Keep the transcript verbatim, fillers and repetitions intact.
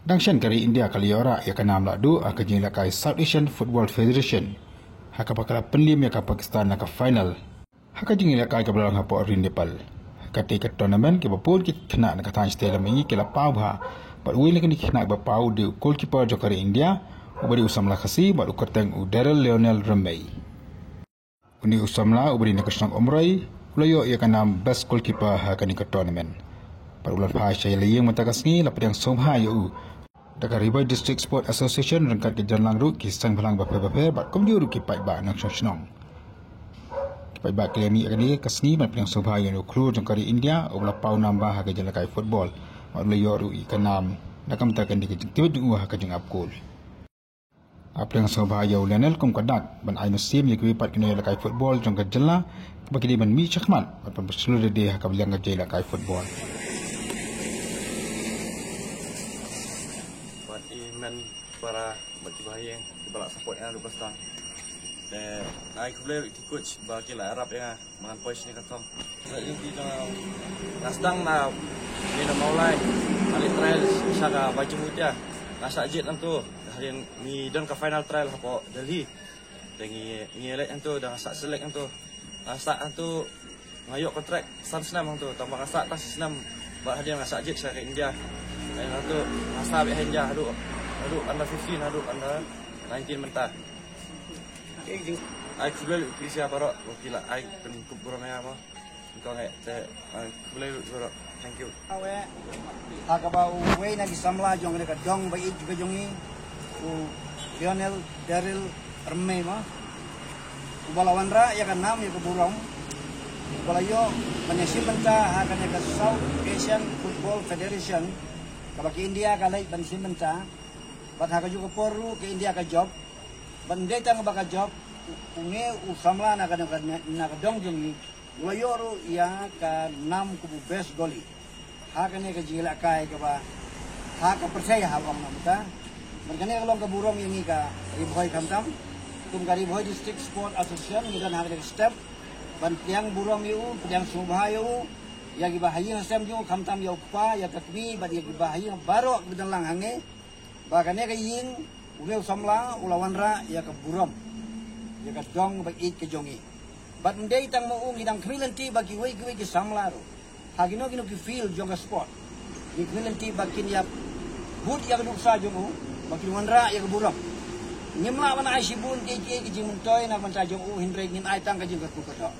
Dang shen ka ri India ka la ïoh rah ïa ka nam la duh ha ka jingïalehkai South Asian Football Federation, ha kaba ka la pynliem ïa ka Pakistan na ka final. Ha ka jingïalehkai kaba la long hapoh ri Nepal. Ha katei ka tournament, kiba bun ki khynnah na ka thaiñ shatei lam mihngi ki la paw bha. Bad uwei na kine ki khynnah ba paw u dei u goalkeeper jong ka ri India, uba dei u samla Khasi, bad u kyrteng u Daryl Lionel Remei. Une u samla uba dei na ka shnong Umroi u la ïoh ïa ka nam best goalkeeper ha kane ka tournament. Bad u la phai sha ïing mynta ka sngi, la pdiang sngewbha ïa u da ka Ri Bhoi District Sport Association ryngkat ka Janlang ruh, ki seng bhalang bapher bapher bad kumjuh ruh ki paidbah nongshong shnong. Ki paidbah ki la mih ha kane ka sngi ban pdiang sngewbha ïa une u khlur jong ka ri India uba la paw nam bha ha ka jingïalehkai football, bad u la ïoh ruh ïa ka nam na ka bynta kane ka jingtbit jong u ha ka jingap kol. Pdiang sngewbha ïa u Lionel kum ka dak ban ai mynsiem ïa kiwei pat ki nongïalehkai football jong ka jylla, kaba ki dei ban mih shakhmat bad ban pynshlur lade ha ka liang ka jingïalehkai football. Bad i men para bad kiba ha ïing kiba la support ïa nga naduh ba sdang. Te ai khublei ruh ïa ki coach ba ki la ïarap ïa nga. Mangan poi shini ka thong. Sa ïa ki jong nga sdang na, ni na Mawlai. Nga leit trial sha ka Baichung Bhutia. Nga shah jied hangto. Hadien ngi don ka final trial hapoh Delhi. Te ngi, ngi leit hangto, da nga shah select hangto. Nga shah hangto, nga ïoh contract san snem hangto. Tang ba nga shah tang shi snem. Bad hadien nga shah jied sha ka India. Hadien hangto nga shah beit ha India haduh, haduh under fifteen, haduh under nineteen mynta. Ai khublei ïa phi baroh ba phi la ai pynkup burom ïa nga mo. Kong eh, te, ai khublei ïa phi baroh. Thank you. Awe, ha kaba uwei na ki samla jong ka dong ba ïeit ka jong ngi, u Lionel Daryl Remei mo, uba la wanrah ïa ka nam ïa ka burom, uba la ïoh ban ïashim bynta ha kane ka South Asian Football Federation, kaba ka India ka leit ban shim bynta. Bad ha kajuh ka por ruh ka India ka jop. Bad ym dei tang ba ka jop, u, une u samla na ka, na ka, na ka dong jong ngi u la ïoh ruh ïa ka nam kum u best goalie ha kane ka jingïalehkai kaba ha ka pyrthei ha, ong na mynta. Bad kane ka long ka burom ïa ngi ka Ri Bhoi khamtam. Kum ka Ri Bhoi District Sport Association ngi don ha kane ka step ban pdiang burom ïa u, pdiang sngewbha ïa u, ïa kiba ha ïing ha sem jong u, khamtam ïa u kpa, ïa ka kmie bad ïa kiba ha ïing baroh kiba don lang hangne. Ba kane ka ïing, une u samla u la wanrah ïa ka burom, ïa ka dong ba ïeit ka jong ngi. Bad ym dei tang ma u, ngi dang khmih lynti ba kiwei kiwei ki samla ruh ha kino kino ki field jong ka sport, ngi khmih lynti ba kin ïa bud ïa ka nuksa jong u, ba kin wanrah ïa ka burom. Ngim lah ban ai shibun kiei kiei ki jingmyntoi na ka bynta jong u, hynrei ngin ai tang ka jingkyrkhu kyrdoh.